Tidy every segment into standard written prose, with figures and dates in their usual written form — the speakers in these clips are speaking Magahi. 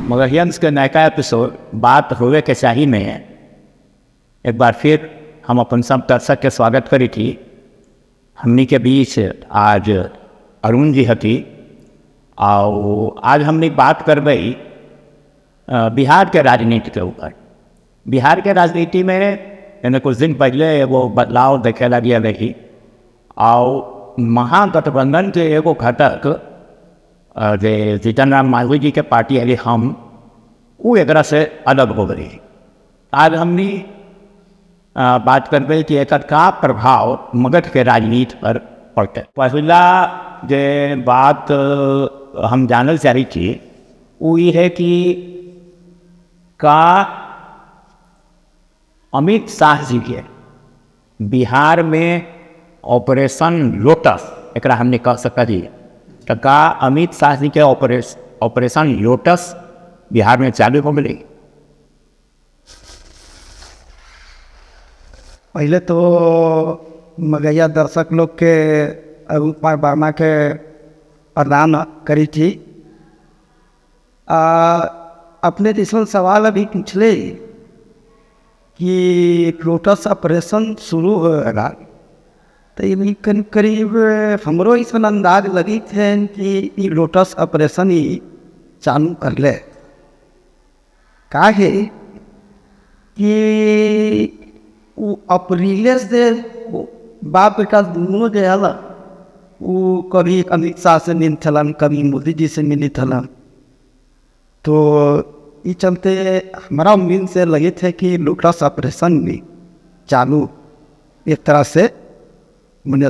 मगहियंस के नयका एपिसोड बात होवे के चाही में एक बार फिर हम अपन सब दर्शक के स्वागत करी थी। हमनी के बीच आज अरुण जी हती और आज हमनी बात करबै बिहार के राजनीति के ऊपर। बिहार के राजनीति में यानी कुछ दिन पहले एगो बदलाव देखे लगी रही और महागठबंधन के एगो घटक जे जीतन राम मांझी जी के पार्टी है हम वो एकरा से अलग हो गई। आज हमनी बात करबै कि एकर का प्रभाव मगध के राजनीति पर पड़तै। पहला जे बात हम जानल चाही थी वो ये है कि का अमित शाह जी के बिहार में ऑपरेशन लोटस एकरा हमने कह सकते हैं, तो का अमित शाह जी के ऑपरेशन लोटस बिहार में चालू हो गई? पहले तो मगहिया दर्शक लोग के अरुण कुमार वर्मा के प्रणाम करी थी। अपने जिसमें सवाल अभी पूछले कि लोटस ऑपरेशन शुरू होगा तो ये करीब करीब हमरो ऐसा अंदाज लगी थे कि ये लोटस ऑपरेशन ही चालू कर ले। काहे कि वो अप्रैल से बाप बेटा दोनों जो है ना वो कभी अमित शाह से मिल थलन, कभी मोदी जी से मिली थलन, तो ये चलते हमारा उम्मीद से लगे थे कि लोटस ऑपरेशन भी चालू एक तरह से मने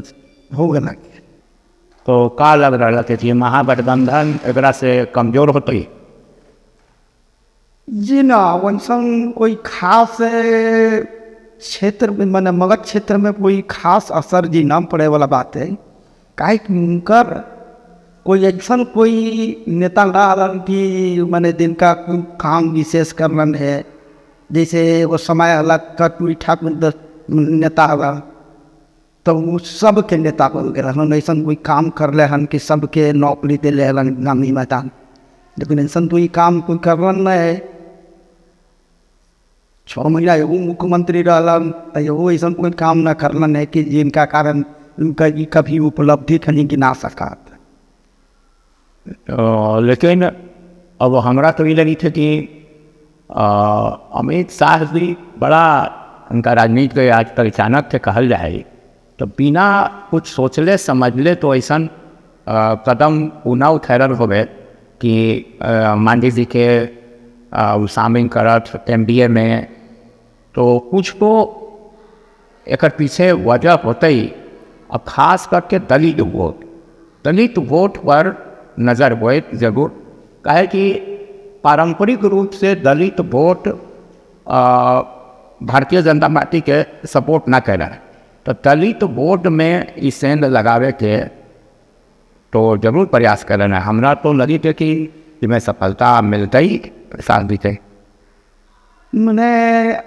हो गया। तो का लग रहा था महागठबंधन एकरा से कमजोर होती? जी ना, वैसा कोई खास क्षेत्र में माने मगध क्षेत्र में कोई खास असर जी ना पड़े वाला बात है। काहे कि उनकर कोई ऐसा कोई नेता ना आलन कि माने जिनका कोई काम विशेष करलन है। जैसे वो समय अलग कर्पूरी ठाकुर नेता हला तो वो सबके नेता बन गए हन, ऐसा कोई काम कर ले हन कि सबके नौकरी दे ले हन गांधी मैदान, लेकिन ऐसा कोई काम कोई करलन नहीं है। 6 महीना एगो मुख्यमंत्री रहलन तो एगो ऐसा कोई काम न करलन है कि जिनका कारण उनका कभी उपलब्धि कहीं गिना सका। लेकिन अब हमरा तो ये लगी थे कि अमित शाह जी बड़ा उनका राजनीति के आज तक चाणक्य कहल जाए तो बिना कुछ सोचले समझले तो ऐसा कदम ना उठैरल हो गए कि मांझी जी के शामिल करत एनडीए में, तो कुछ तो एक पीछे वजह होते ही। अब खास करके दलित वोट पर नज़र होए जरूर, काहे कि पारंपरिक रूप से दलित वोट भारतीय जनता पार्टी के सपोर्ट ना कर रहा है, तो दलित वोट में इस सेंध लगावे के तो जरूर प्रयास करना है। हमरा तो लगी थे कि इसमें सफलता मिलते ही प्रसाद भी थे। मैंने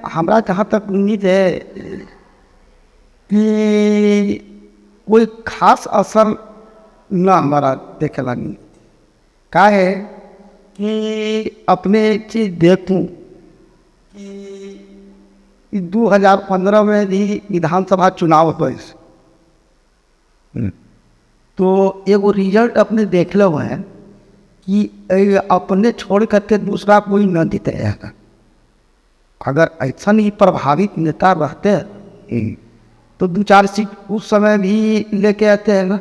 हमरा जहाँ तक उम्मीद है कि कोई खास असर ना हमारा देखे लगी। का है कि अपने चीज़ देखूँ कि 2015 में भी विधानसभा चुनाव हुए तो एगो रिजल्ट अपने देख लो है कि अपने छोड़ करके दूसरा कोई न जीते है। अगर ऐसा ही प्रभावित नेता रहते तो 2-4 सीट उस समय भी लेके आते हैं ना।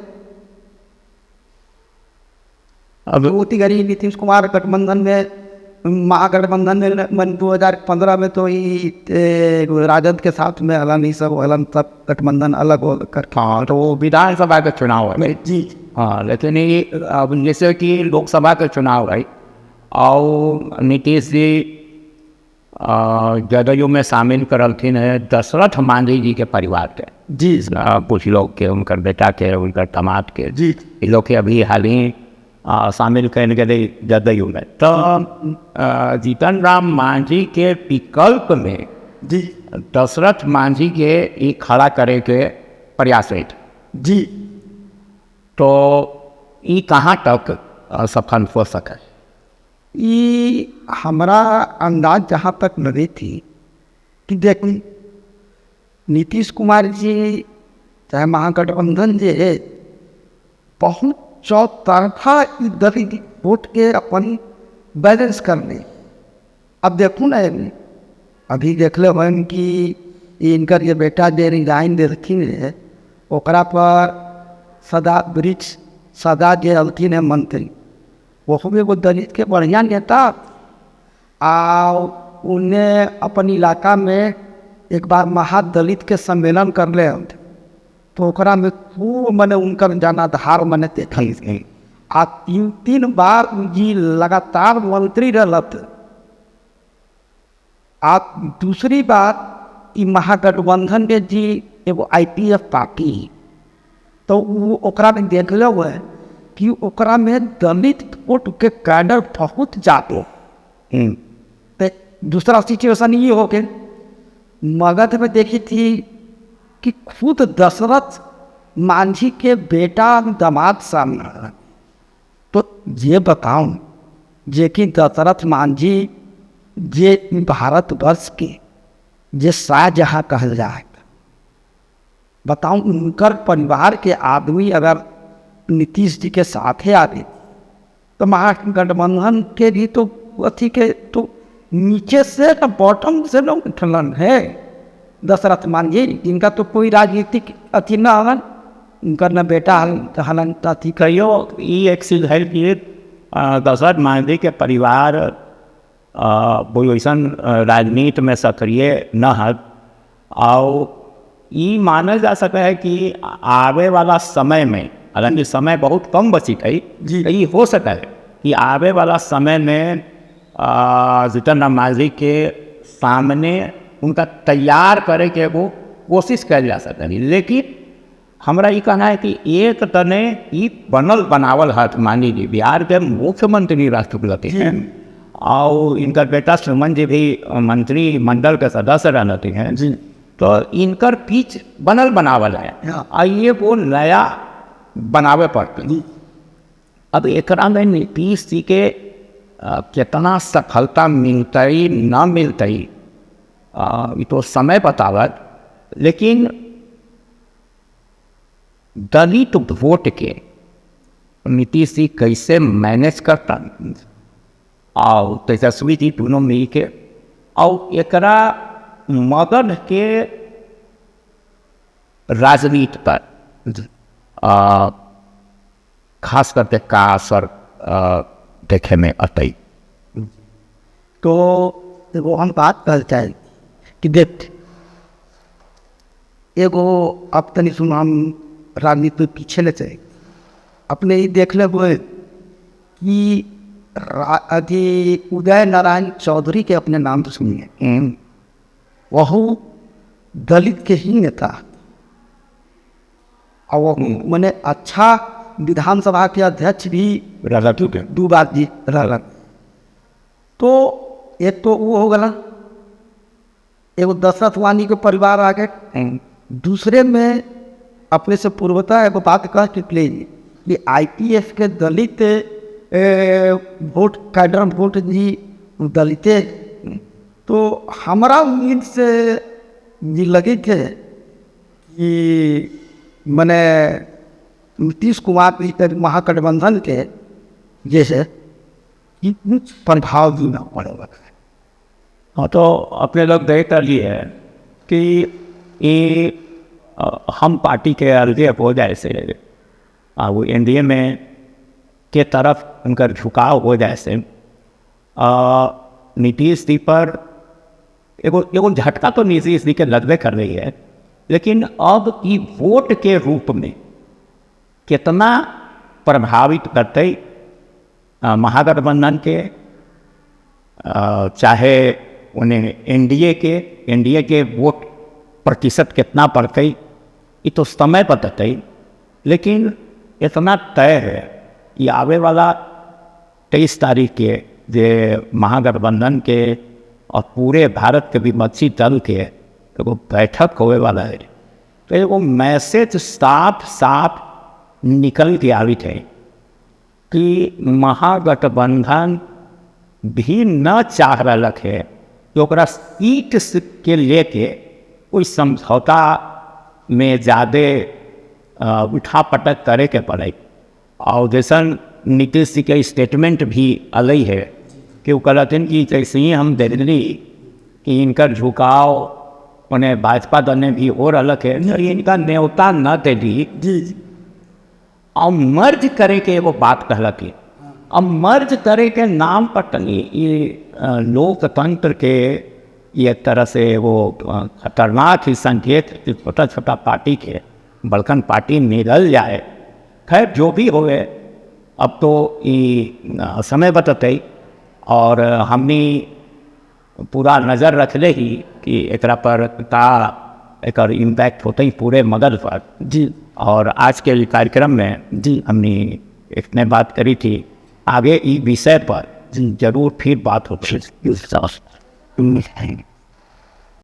अब होती गरीब नीतीश कुमार गठबंधन में महागठबंधन में 2015 में तो ये राजद के साथ में हलन ही सब हलन सब गठबंधन अलग हो कर। हाँ, तो विधानसभा का चुनाव है जी। हाँ, लेकिन ये अब जैसे कि लोकसभा का चुनाव है और नीतीश जी जदयू में शामिल करलथिन है दशरथ मांझी जी के परिवार के जी, कुछ लोग के उनकर बेटा के उनकर दामाद के जी, ये लोग के अभी हाल ही शामिल कर गए जदयू में। तो जीतन राम मांझी के विकल्प में जी दशरथ मांझी के ये खड़ा करे के प्रयास है जी, तो ये कहाँ तक सफल हो सके? ये हमारा अंदाज जहाँ तक लगी थी कि देख नीतीश कुमार जी चाहे महागठबंधन जे है बहुत चौतरफा दलित वोट के अपन बैलेंस कर ले। अब देखो ना अभी देख ले हन कि इनकर ये बेटा जे रिजाइन देलखिन है ओकरा पर सदा वृक्ष सदा जे अलखिन है मंत्री, वो भी एगो दलित के बढ़िया नेता आ उन्हें अपन इलाका में एक बार महादलित के सम्मेलन कर ले तो ओकरा में खूब मने उनकर जनाधार मने देखल गई। आ तीन तीन बार जी लगातार मंत्री रहलत। आ दूसरी बात ई महागठबंधन के जी एगो IPF party तो वो ओकरा में देखले हुए कि ओकरा में दलित वोट के कैडर बहुत जातो। तो दूसरा सिचुएशन ये हो गए मगध में देखी थी कि खुद दशरथ मांझी के बेटा दामाद सामने। तो ये बताऊं जे कि दशरथ मांझी जे भारतवर्ष के जे शाहजहाँ कहल जाए, बताऊं उनकर परिवार के आदमी अगर नीतीश जी के साथे आवे तो महागठबंधन के भी तो अथी के तो नीचे से ना बॉटम से ना उठलन है दशरथ मांझी, जिनका तो कोई राजनीतिक अथी ना हलन, उनकर न बेटा हलन अथी। कहियो ये एक चीज है कि दशरथ मांझी के परिवार वो ऐसा राजनीति में सक्रिय न है और ये मानल जा सका है कि आवे वाला समय में, हालांकि समय बहुत कम बची है जी, ये हो सका है कि आवे वाला समय में जीतन राम मांझी के सामने उनका तैयार करे के वो कोशिश कल जा सकता है। लेकिन हमरा ये कहना है कि एक तने ये बनल बनावल हथ मानी जी बिहार के मुख्यमंत्री राष्ट्रपति हैं और इनका बेटा सुमन जी भी मंत्रिमंडल के सदस्य रहते हैं जी, तो इनकर पीछ बनल बनावल है और ये वो नया बनावे पड़ते। अब एकरा में नीतीश जी के कितना सफलता मिलती न मिलती ये तो समय बतावत, लेकिन दलित वोट के नीतीश जी कैसे मैनेज करता और तेजस्वी जी दोनों मिल के और एकरा मगध के राजनीति पर खास करके का असर देखे में अतई। तो वो हम बात कर चाहे कि देख एगो अब तनी सुन हम राजनीति में पीछे ले चाहे अपने ही देख ले हुए कि अभी उदय नारायण चौधरी के अपने नाम तो सुनिए, वह दलित के ही नेता और वो मैंने अच्छा विधानसभा के अध्यक्ष भी दो बार जी रहलन। तो एक तो वो हो गया एगो दशरथ वाणी के परिवार आ गए, दूसरे में अपने से पूर्वता एगो बात कह चुकले कि IPF के दलित वोट कैडर वोट जी दलिते, तो हमारा उम्मीद से जी लगे थे कि मैंने नीतीश कुमार जी महागठबंधन के जैसे कुछ प्रभाव भी ना पड़ेगा। हाँ, तो अपने लोग देख रही है कि ये हम पार्टी के अलग हो जाए से वो एनडीए में के तरफ उनका झुकाव हो जाए से नीतीश जी पर एगो एगो झटका तो नीतीश जी के लगबे कर रही है, लेकिन अब ये वोट के रूप में कितना प्रभावित करते महागठबंधन के, चाहे उन्हें एनडीए के वोट प्रतिशत कितना पड़ते ये तो समय बताते, लेकिन इतना तय है कि आवे वाला 23 तारीख के जे महागठबंधन के और पूरे भारत के विपक्षी दल के तो वो बैठक होने वाला है, तो वो मैसेज साफ साफ निकल के आवित है कि महागठबंधन भी न चाह रहलक है कि ओकरा सीट के लेके कोई समझौता में ज़्यादे उठा पटक करे के पड़े। और जैसन नीतीश जी के स्टेटमेंट भी अलग है कि वो कहलथिन कि जैसे ही हम देखली कि इनकर झुकाव उन्हें भाजपा दल ने भी हो रहा है, इनका न्योता न देली जी। और मर्ज करे के एगो बात कहलक। अब मर्ज करे के नाम पर तनी ये लोकतंत्र के ये एक तरह से वो खतरनाक ही संकेत छोटा छोटा पार्टी के बड़कन पार्टी निकल जाए। खैर जो भी होवे, अब तो ये समय बतते और हमनी पूरा नज़र रखले ही कि एकरा पर का एकर इम्पैक्ट होते ही पूरे मगध पर जी। और आज के कार्यक्रम में जी हमने इतने बात करी थी, आगे इस विषय पर जरूर फिर बात होती।